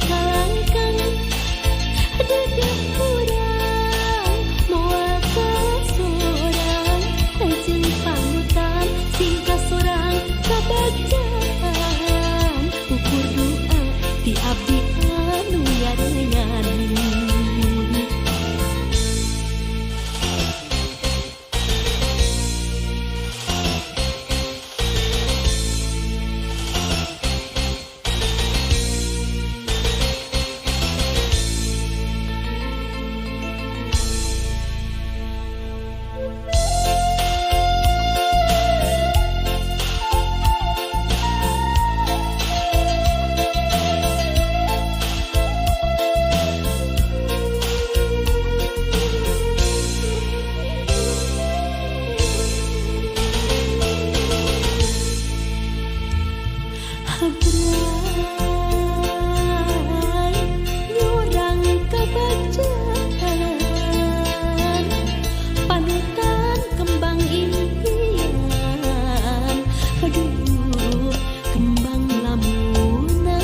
Kalangkang dedeh urang moal kasorang jeung panutan sing kasorang kabagjaan ukur doa ti abdi anu nyarengan. Habrai nyurang kabagjaan panutan kembang impian, aduh kembang lamunan.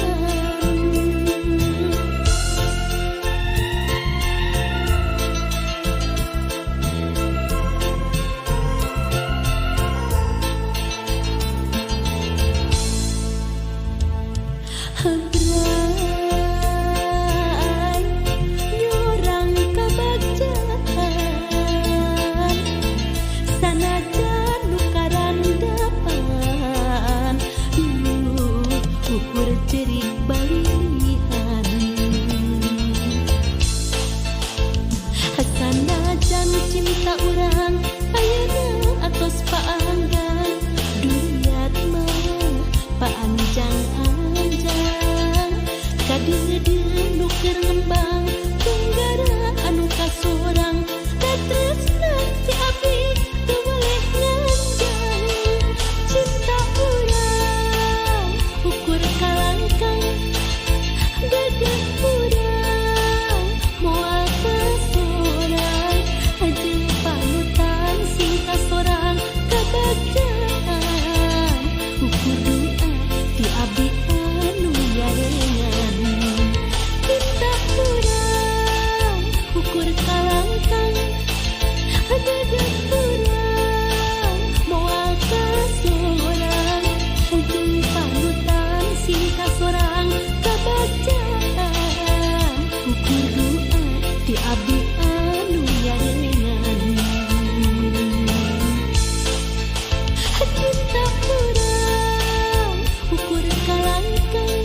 Habrai nyurang kabagjaan sanajan nu karandapan, duh ukur cerik balilihan. Sanajan cinta urang ayeuna atos paanggang, duriat mah paanjang-anjang kadeudeuh nu keur ngembang tunggara anu kasorang da tresna ti abdi teu weleh nganjang. Cinta urang ukur kalangkang dedeh urang moal kasorang jeung panutan sing kasorang kabagjaan ukur doa ti abdi anu nyarengan. Cinta urang ukur kalangkang dedeh urang moal kasorang jeung panutan sing kasorang kabagjaan ukur doa ti abdi anu nyarengan. Cinta urang ukur kalangkang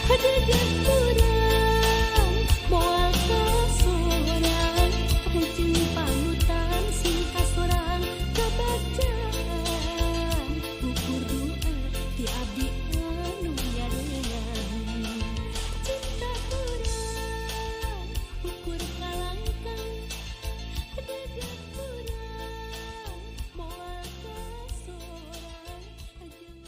dedeh urang moal kasorang jeung panutan sing kasorang kabagjaan ukur doa ti abdi anu nyarengan. Cinta urang ukur kalangkang dedeh urang moal kasorang jeung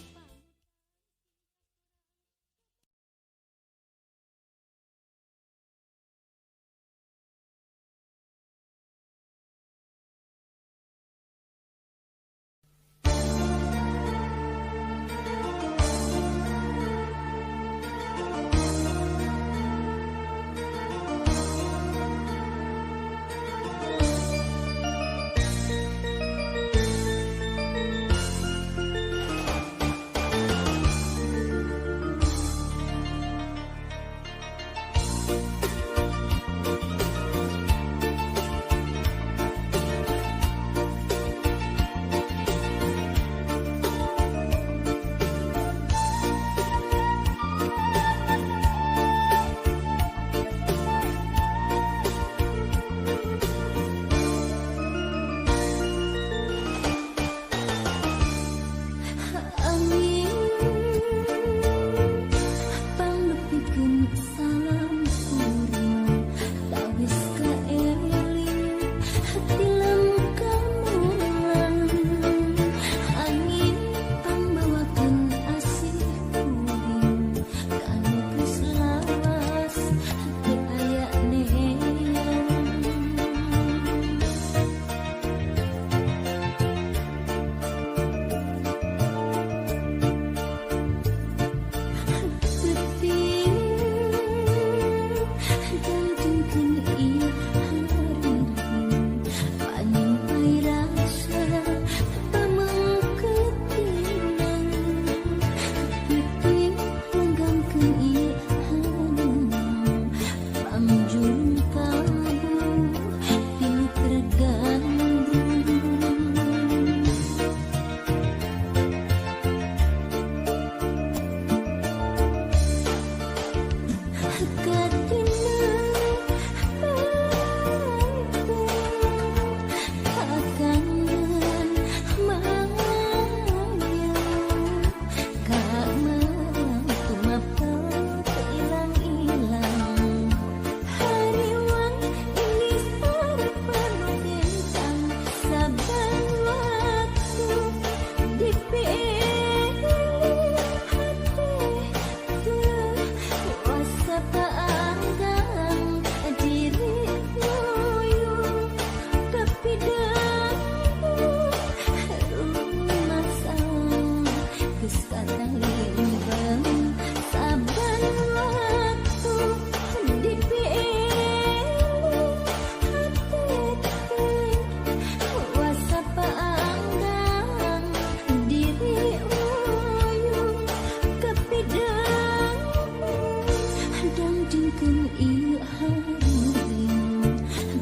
Jengkeun ieu hareum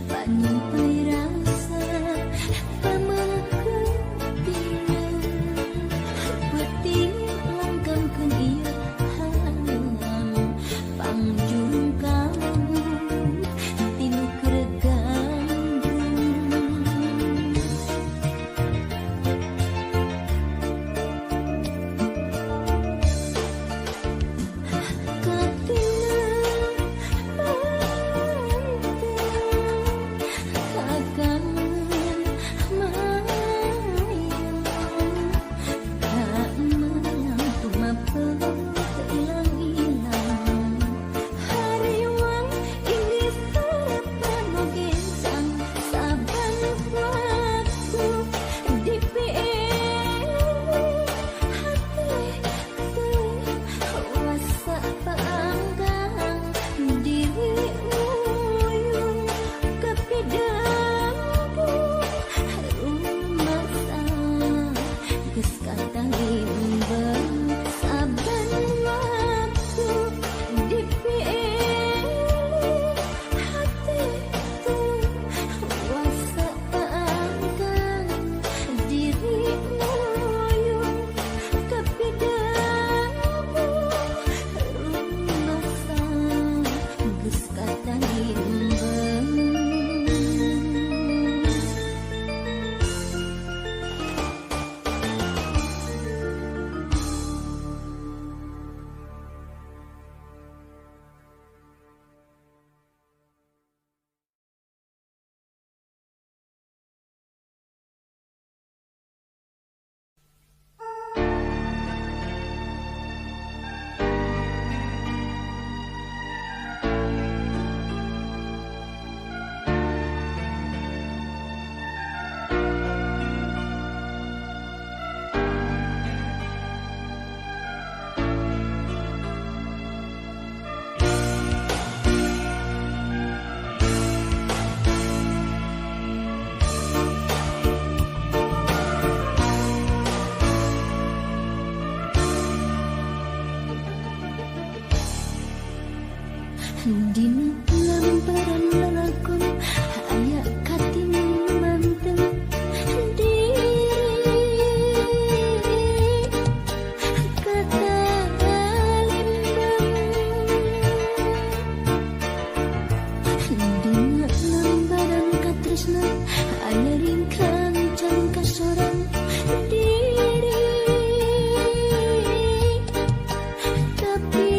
panyumpai rasa pamengkeun peuting langkangkeun ieu hayam pangjung kalembur tinu keur gandrung. Dina lambaran lalakon aya katin manteng diri kata limbang. Dina lambaran katresna aya ringkang can kasorang diri tapi.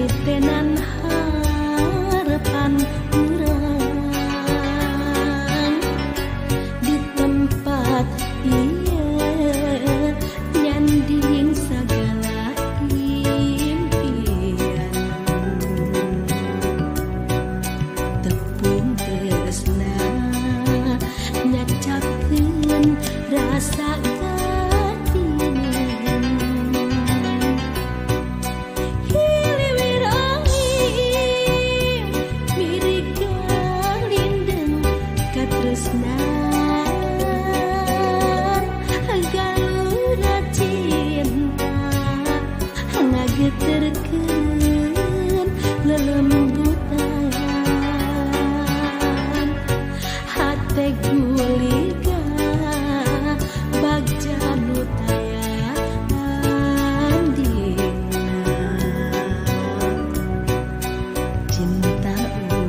Nitenan harapan urang di tempat ieu nyanding sagala impian, tepung tresna nyacapkeun rasa katinen. Hiliwir angin mirig galindeng katresnan, galura cinta ngageterkeun lelembutan hate guliga bagja nu taya tandingna. Cinta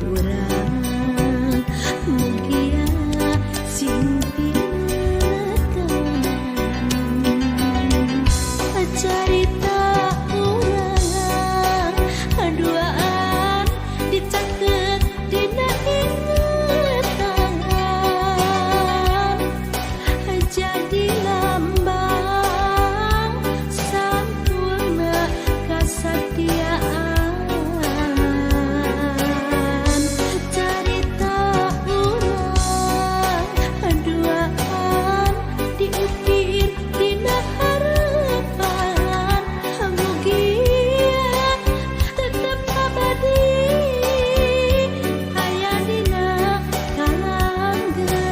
urang mugia sing pinekenan. Carita urang duaan dicaket dina ingetan, jadi lambang sampurna kasatiaan. Carita urang duaan diukir dina harapan, mugia tetep abadi aya dina kalanggengan.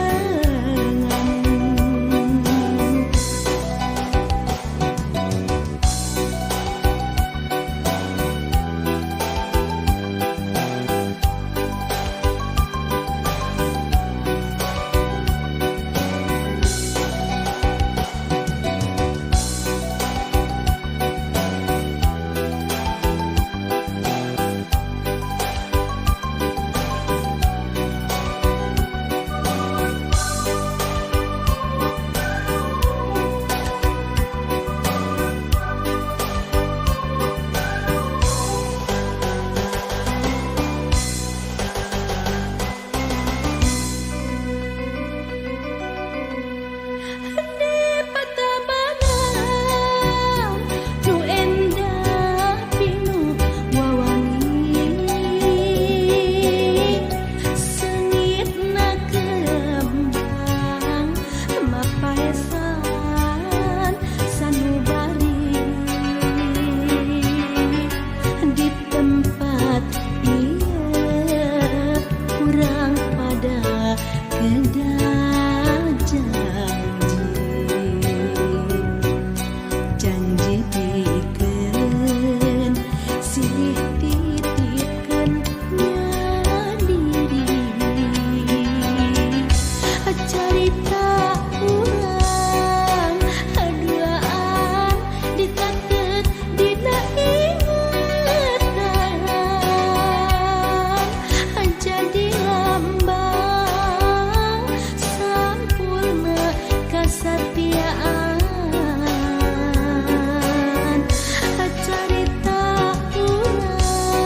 Di patabanan nu endah pinuh wawangi, seungitna kembang mapaesan sanubari. Di tempat ieu urang pada kedah janji, janji pikeun silih titipkeun nya diri. Carita urang duaan dicaket dina ingetan, jadi lambang sampurna kasatiaan. Carita urang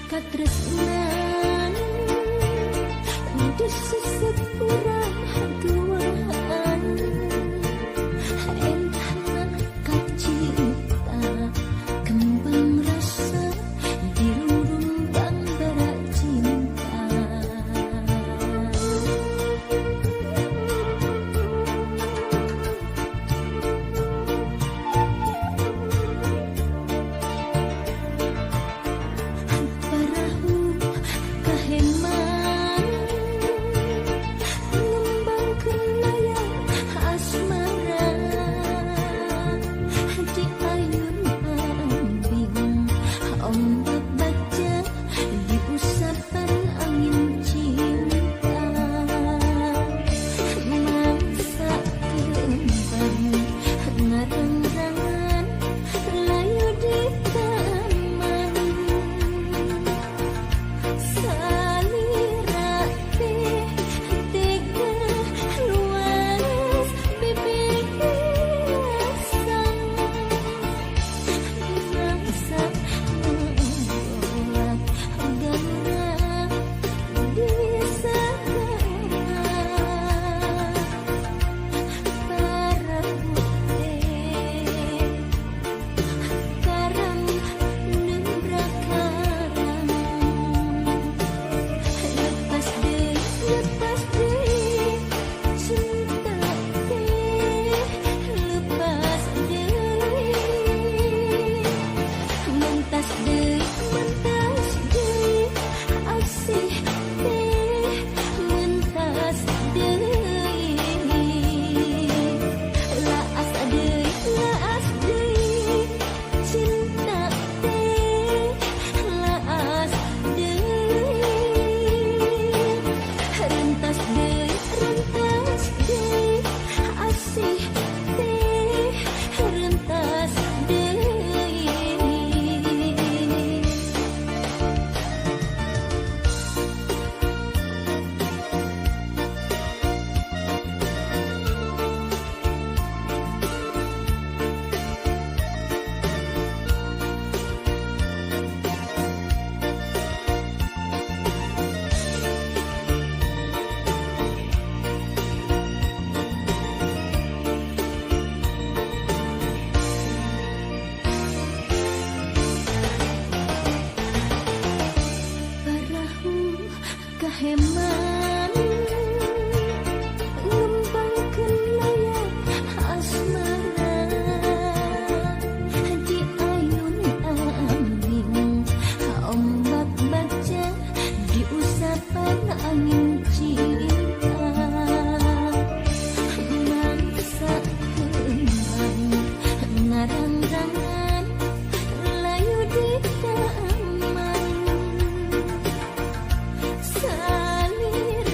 Katresnan di sesepura tuaan, endahna kacinta kembang rasa di rumbang bara cinta. Parahu kaheman ngembangkeun layar asmara di ayun ambing ombak baca di usapan angin cinta. Mangsa kembang ngarang-rangan layu di taman, salira teh tega luas bebeasan. Mangsa membuat galura di segara parahu teh karam nembrak karang. Lepas deui cinta teh, lepas deui. Mentas deui asih teh, mentas deui. Laas deui cinta teh, laas deui. Rentas deui asih teh, rentas deui. Parahu kaheman ngembangkeun layar asmara di ayun ambing ombak baca di usapan angin cinta. Mangsa kembang ngarang-rangan layu di taman, salira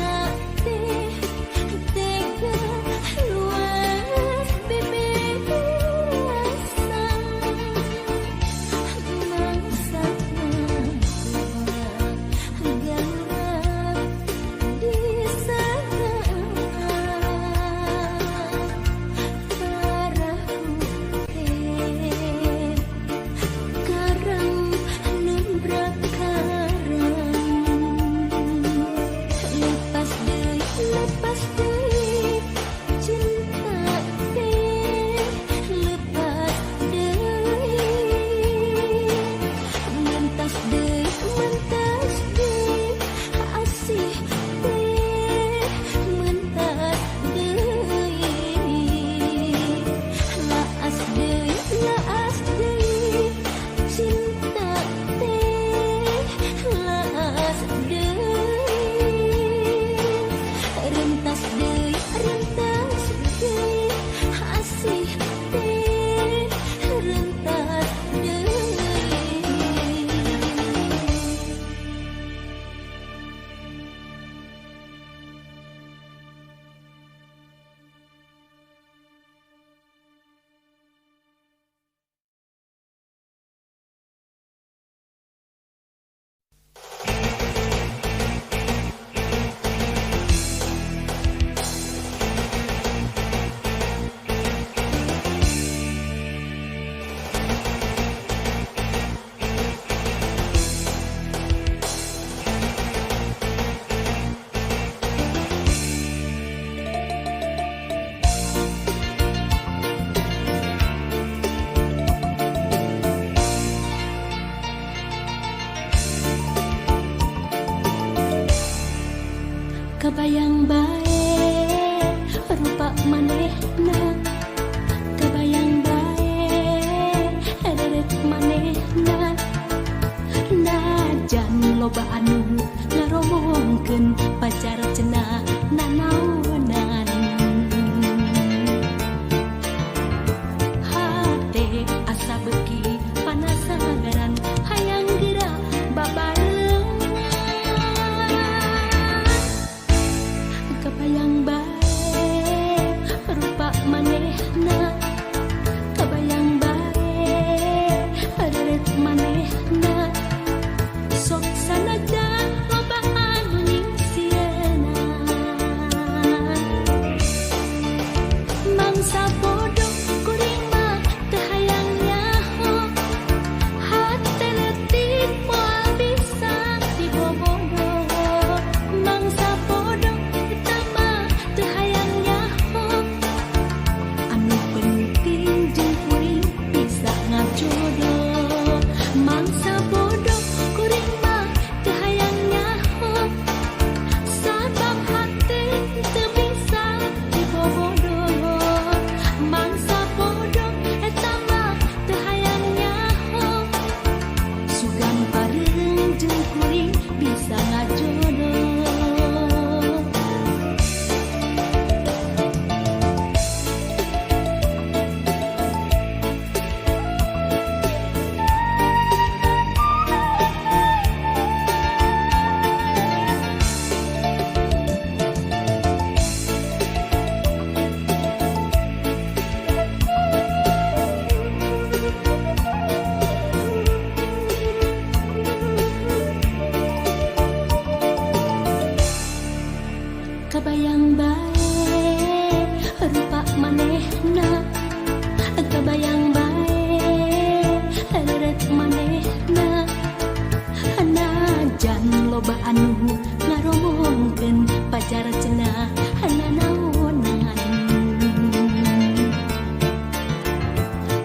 Loba anu ngaromongkeun pacar cenah nanaonan.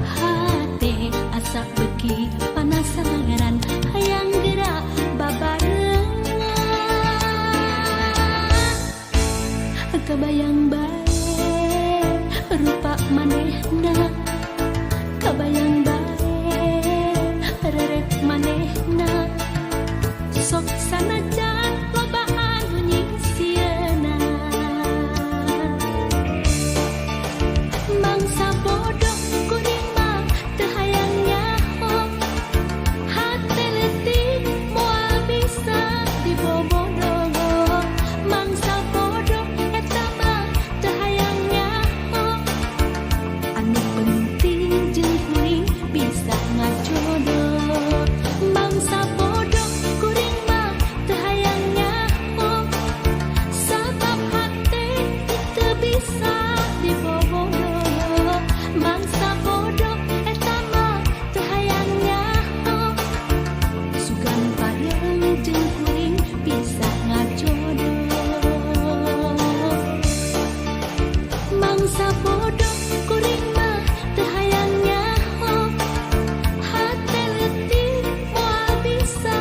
Hate asa beuki panasaran hayang geura babarengan. Kabayang bae rupa manehna, kabayang bae reret manehna. Sok sanajan loba anu nyingsieunan. Mangsa bodoh kuring mah teu hayang nyaho, hate leutik moal bisa dibobodoh. Mangsa bodoh eta mah teu hayang nyaho, anu penting jeung kuring bisa ngajodoh. Mangsa bodoh kuring mah teu hayang nyaho, sabab hate teu bisa dibobodoh. Mangsa bodoh eta mah teu hayang nyaho, sugan bareng jeung kuring bisa ngajodoh. Mangsa bodoh kuring mah teu hayang nyaho, hate leutik moal bisa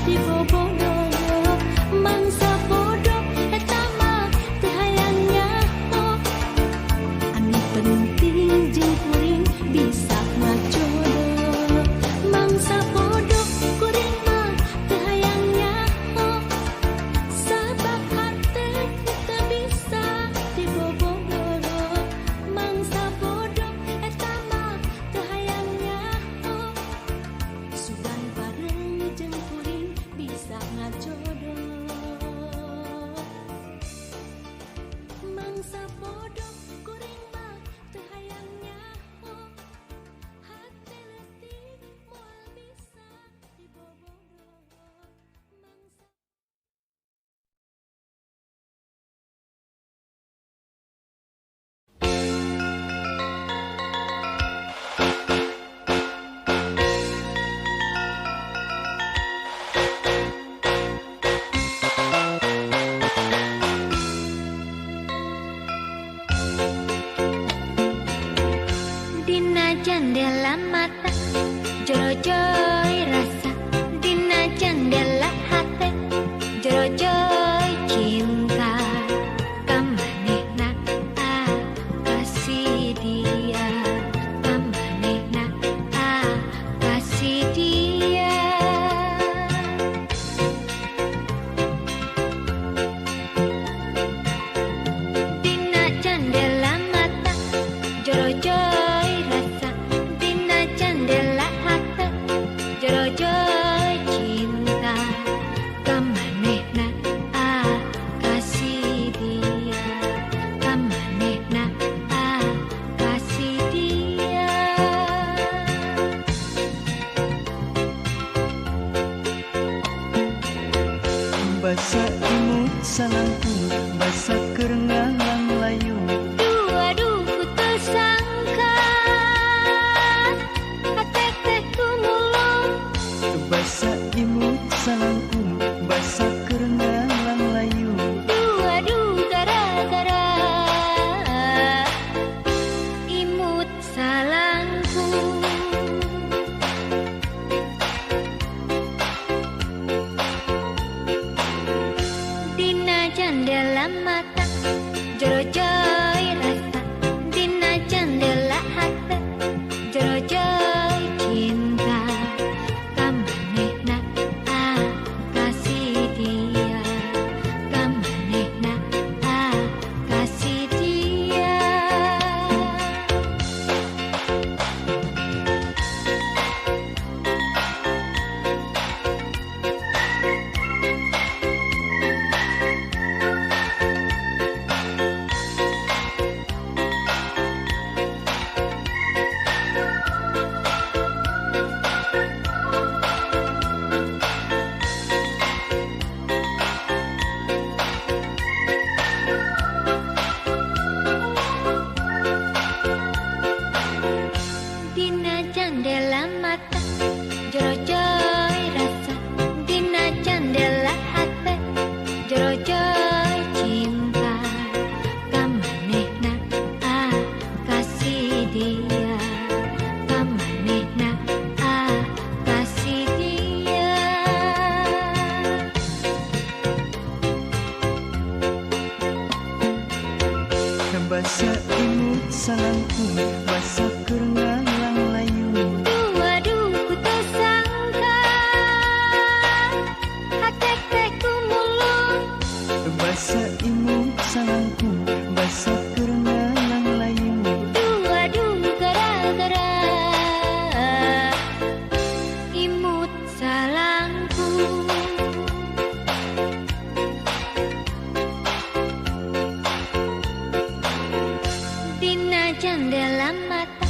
dibobodoh. Mangsa bodoh eta mah teu hayang nyaho, anu penting jeung kuring bisa ngajodoh. Mangsa bodoh kuring mah teu hayang nyaho, sabab hate teu bisa dibobodoh. Mangsa bodoh eta mah teu hayang nyaho, sugan bareng jeung kuring bisa ngajodoh. Mangsa bodoh kuring mah teu hayang nyaho, hate leutik moal bisa dibobodoh. Mangsa Dina jendela mata jorojoy rasa, dina jendela hate jorojoy cinta. Kamanehna ah kasih dia, kamanehna ah kasih dia. Dina jendela mata jorojoy rasa, dina jendela hate jorojoy cinta. Kamanehna ah kasih dia, kamanehna ah kasih dia. Basa imut salangkung, basa keur ngalang layung. Duh aduh ku teu sangka hate teh gumulung. Basa imut salangkung, basa keur ngalang layung. Duh aduh gara-gara imut salangkung. Dina jendela mata jorojoy rasa, dina jendela hate jorojoy cinta. Kamanehna ah kasih dia, kamanehna ah kasih dia. Basa imut salangkung basa keur ngalang layung. Waduh ku tersangka hate teh kumulung. Basa imut salangkung basa keur ngalang layung. Waduh gara-gara imut salangkung. Dina jendela mata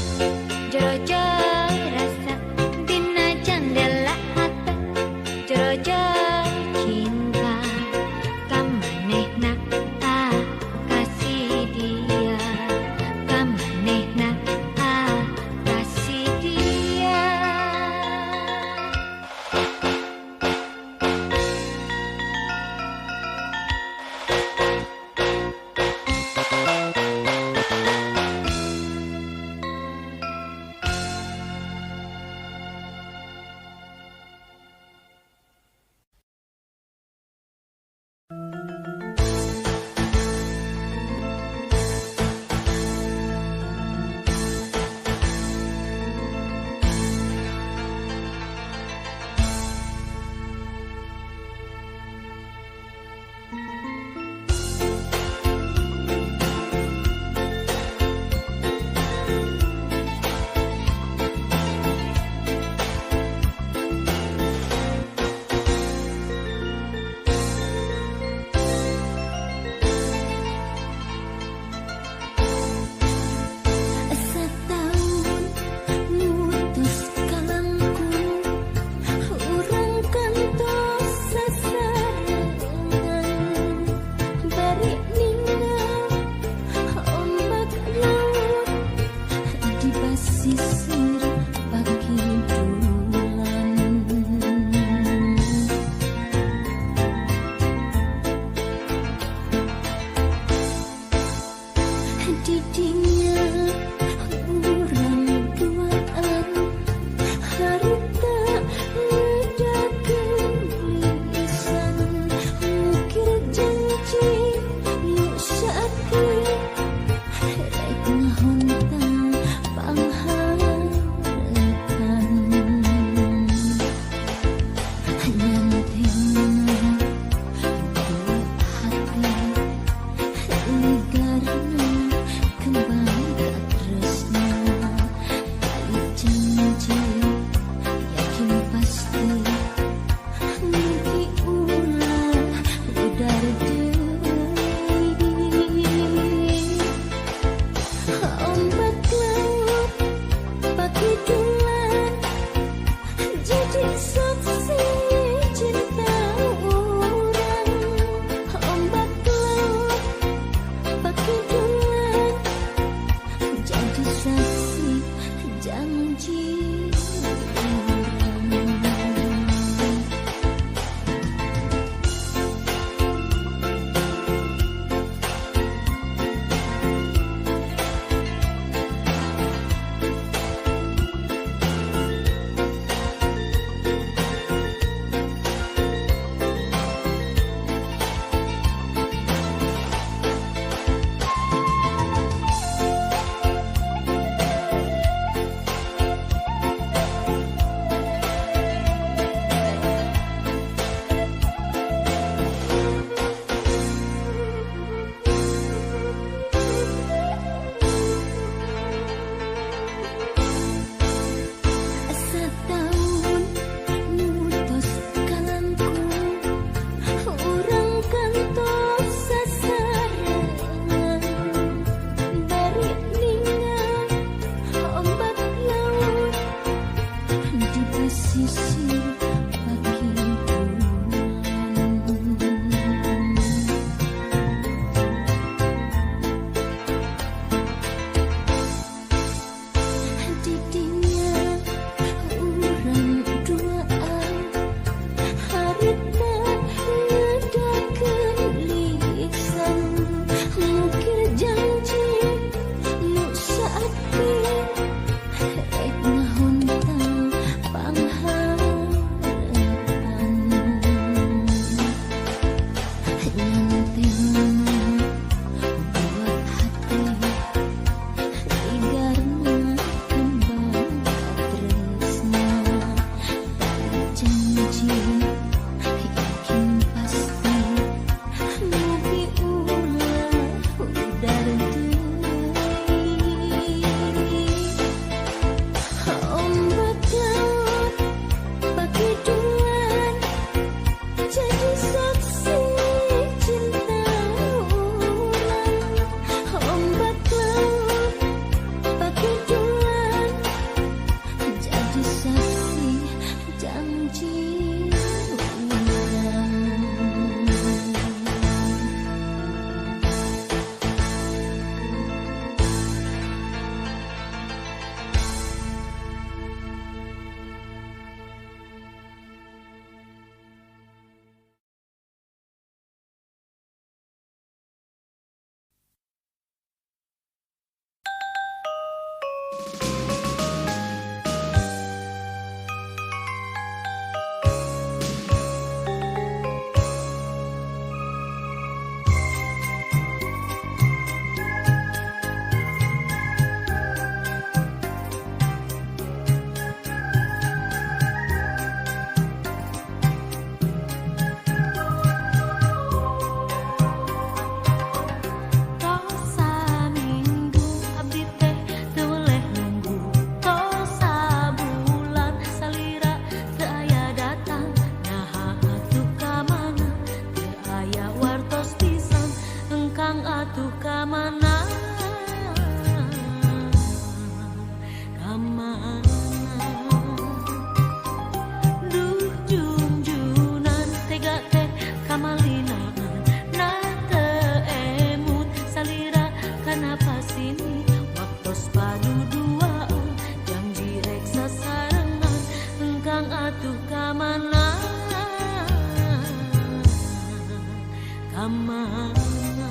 Kamana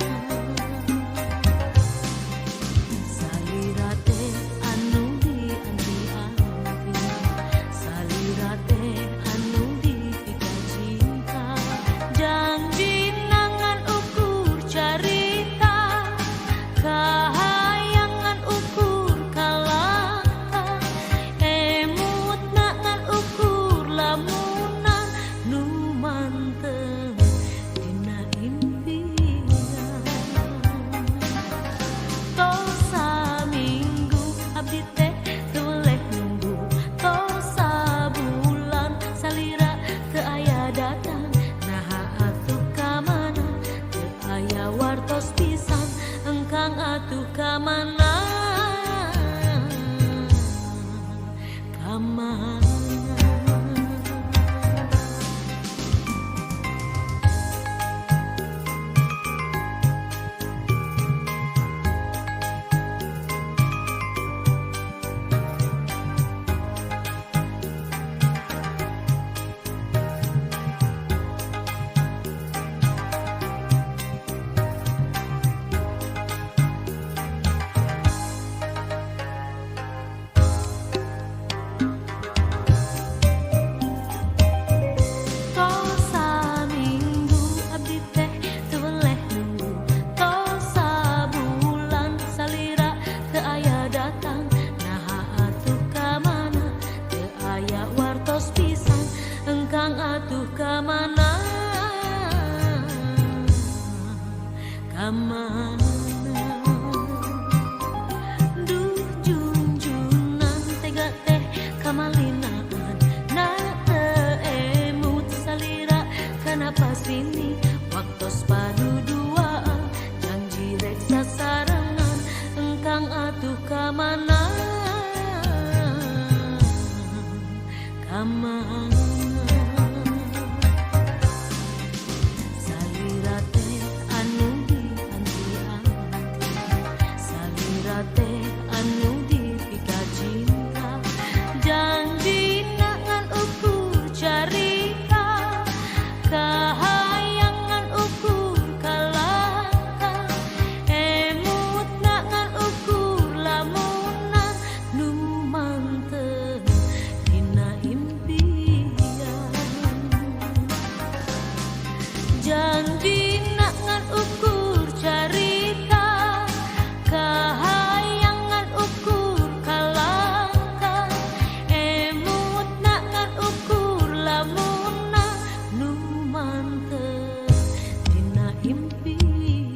salira teh anu dianti-anti, salira teh anu dipika cinta, janji nangan ukur carita, kahayangan ukur kalangka, emut nangan ukur lamunan nu manteng dina impian. Tos saminggu abdi teh teu weleh nunggu, tos sabulan salira teu aya datang, naha atuh ka mana teu aya wartos pisan, engkang atuh ka mana, ka mana. Tos saminggu abdi teh teu weleh nunggu, tos sabulan salira teu aya datang, naha atuh ka mana teu aya wartos pisan, engkang atuh ka mana, ka mana. Duh junjunan tega teh kamalinaan, na teu emut salira kana pasini, waktos paduduaan janji rek sasarengan, engkang atuh ka mana, ka mana. Salira teh anu dianti-anti, salira teh anu dipika cinta, janji ngan ukur carita, kahayangan ukur kalangka, emut ngan ukur lamunan nu manteng dina impian. Janji ngan ukur carita, kahayangan ukur kalangka, emut ngan ukur lamunan nu manteng dina impian.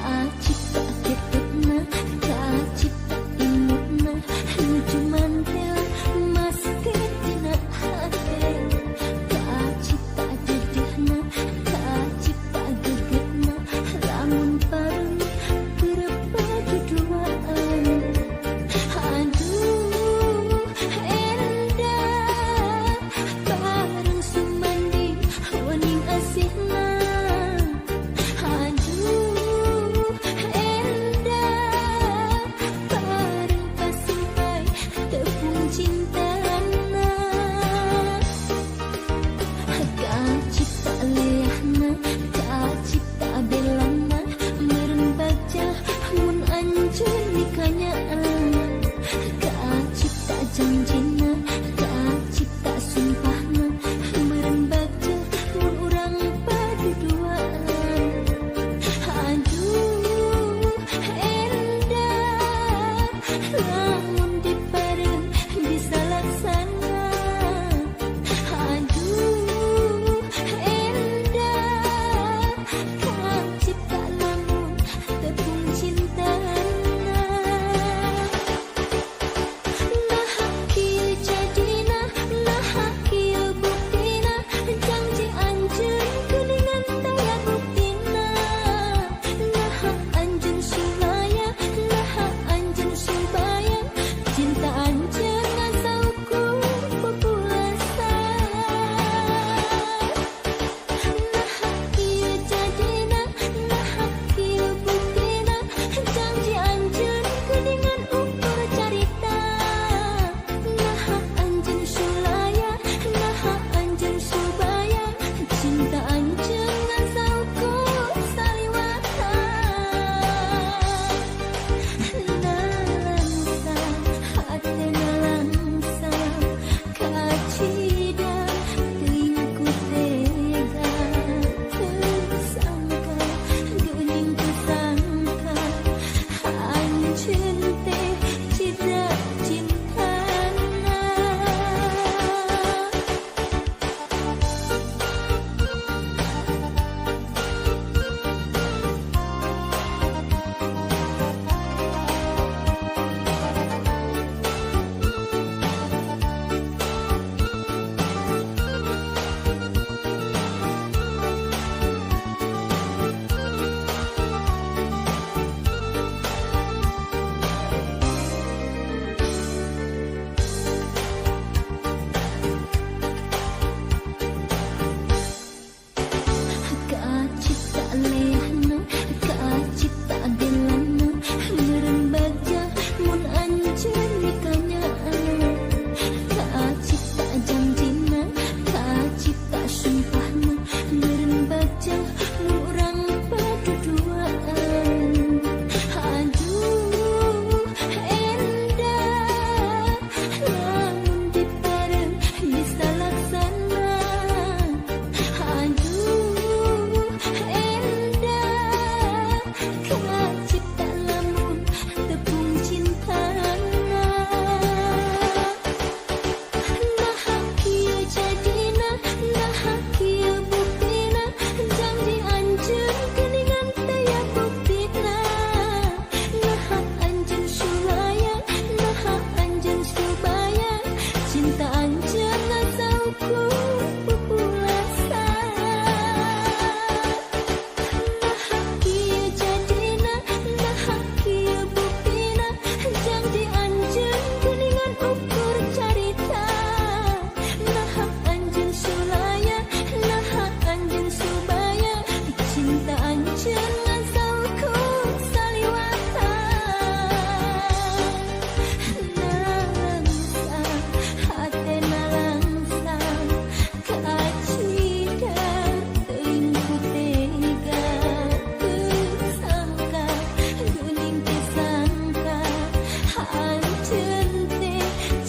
Kacipta ketepna, kacipta imutna, nuju mantel masker dina hate. Kacipta dedehna, kacipta gegetna, lamun bareng berpaduduaan. Aduh endah bareng sumanding wening asihna. Aduh endah bareng pasimpai tepung cintana. Kacipta leahna, kacipta belana, meureun baca mun anjeun nikanyaan. Kacipta janjina, kacipta sumpahna, meureun baca mun urang paduduaan. Aduh endah lamun dipareng bisa laksana. Aduh endah kacipta lamun tepung cintana. Nah kieu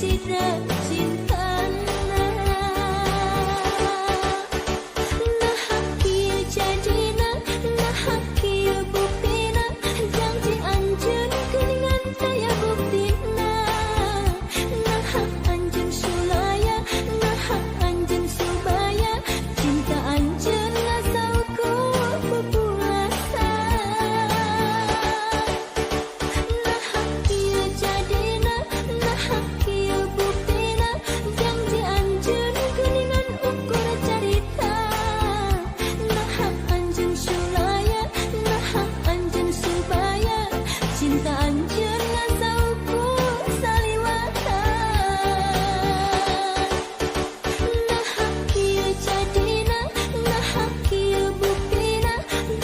cida cintana. Nah kieu jadina, nah kieu buktina, janji anjeun geuningan taya buktina. Nah anjeun sulaya, nah anjeun subaya, cinta anjeun ngasaukur pupulasan. Nah kieu jadina, nah kieu buktina, janji anjeun geuningan ukur carita. Nah anjeun sulaya, nah anjeun subaya, cinta anjeun ngasaukur saliwatan. Nah kieu jadina, nah kieu buktina,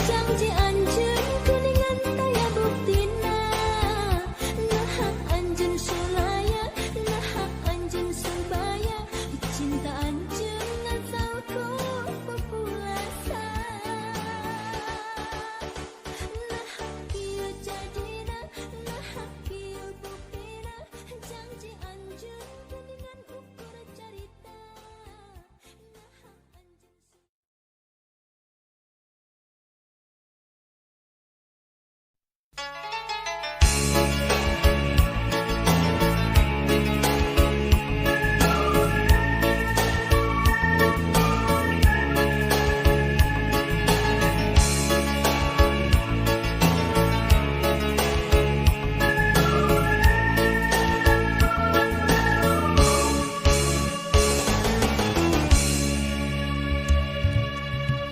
janji anjeun geuningan taya buktina. Nah anjeun sulaya, nah anjeun subaya, cinta anjeun ngasaukur pupulasan. Nah kieu jadina, nah kieu buktina, janji anjeun geuningan ukur carita. Nah anjeun.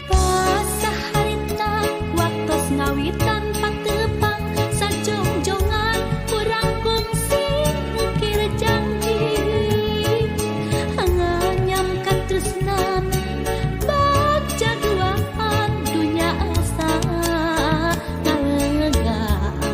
Pasaharita waktos ngawitan patepang sajongjongan urang kungsi ngukir janji nganyam katresnan bagja duaan dunya asa ngalegaan.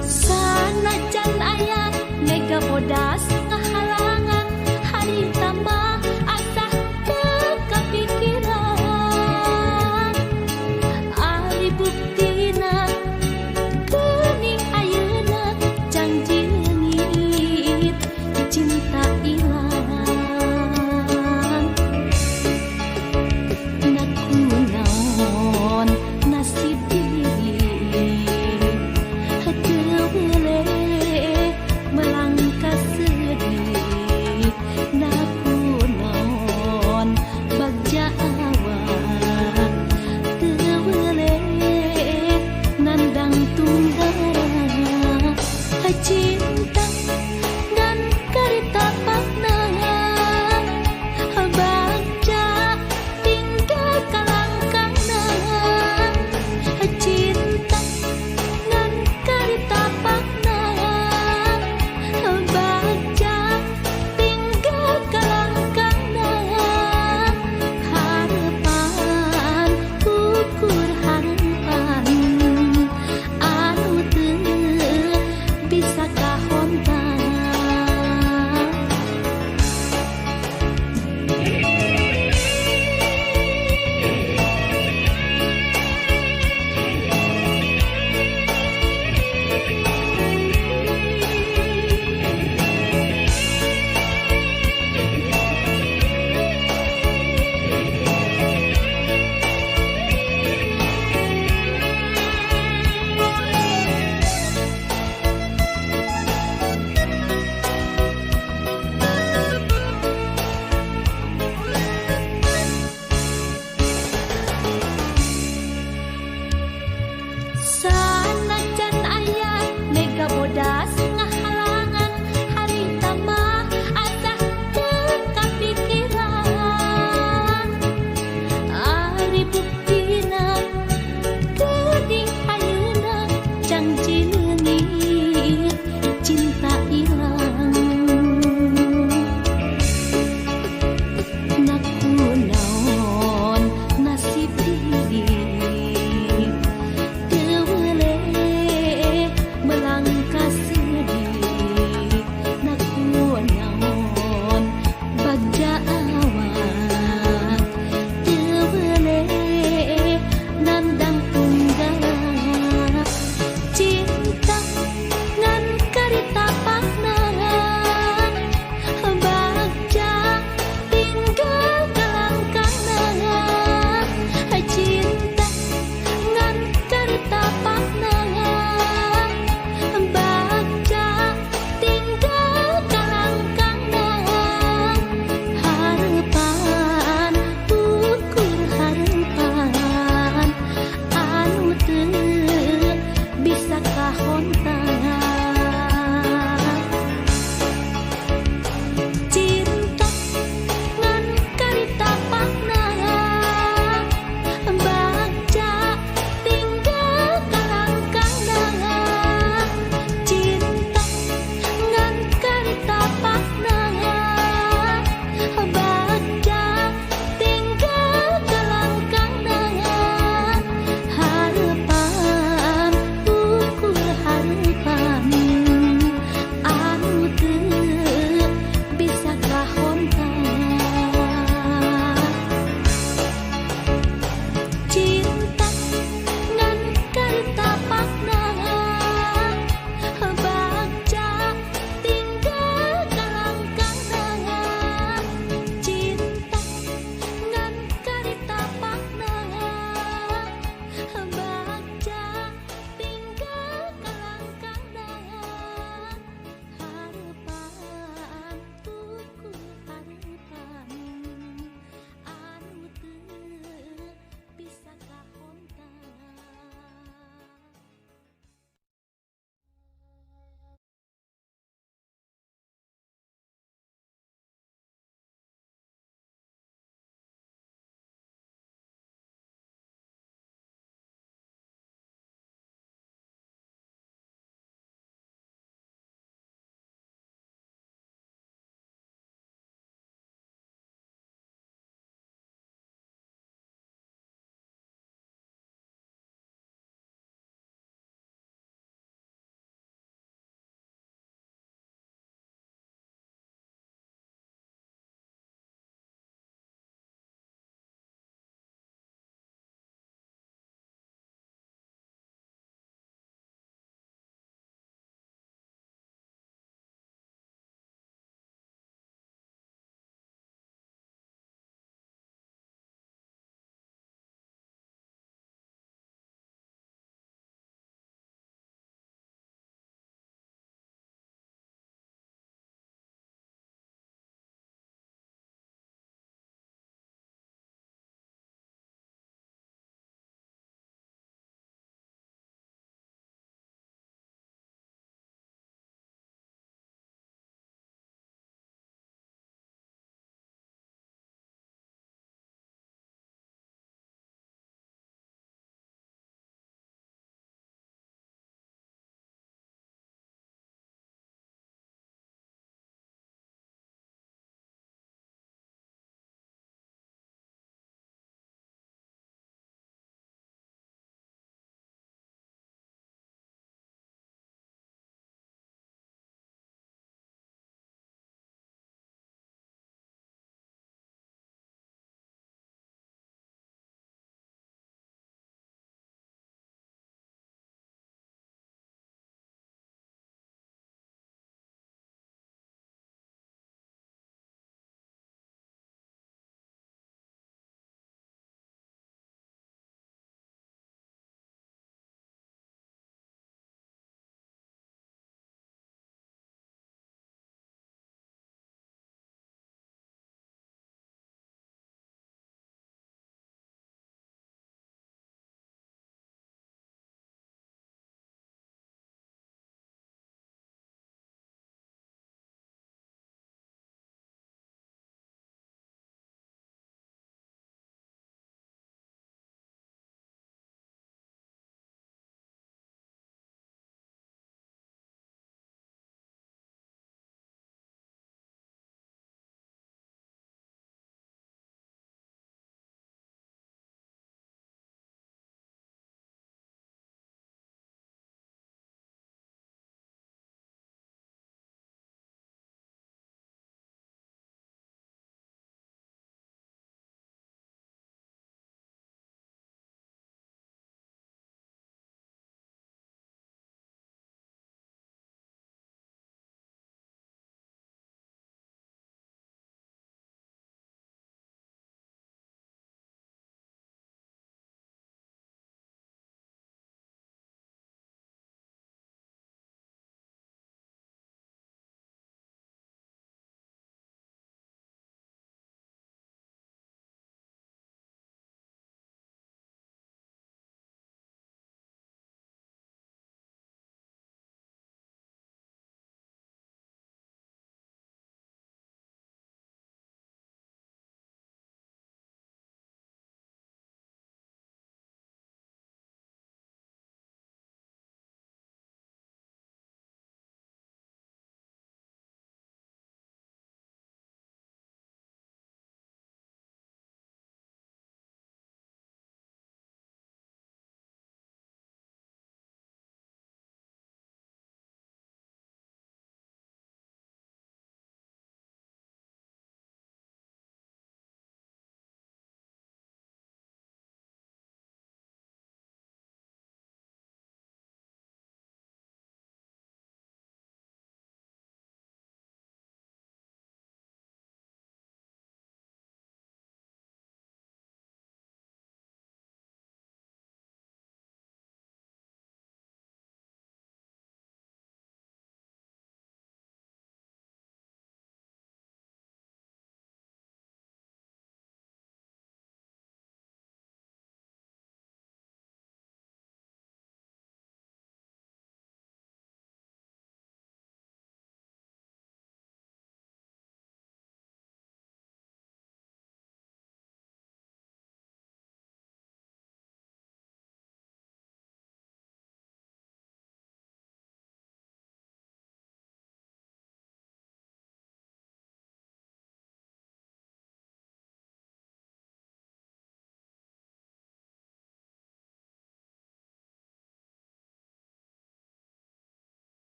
Sanajan aya mega bodas ngahalangan harita mah asa teu kapikiran. Ari buktina geuning ayeuna janji leungit cinta ilang. Nakunaon nasib diri henteu weleh melangkah sedih.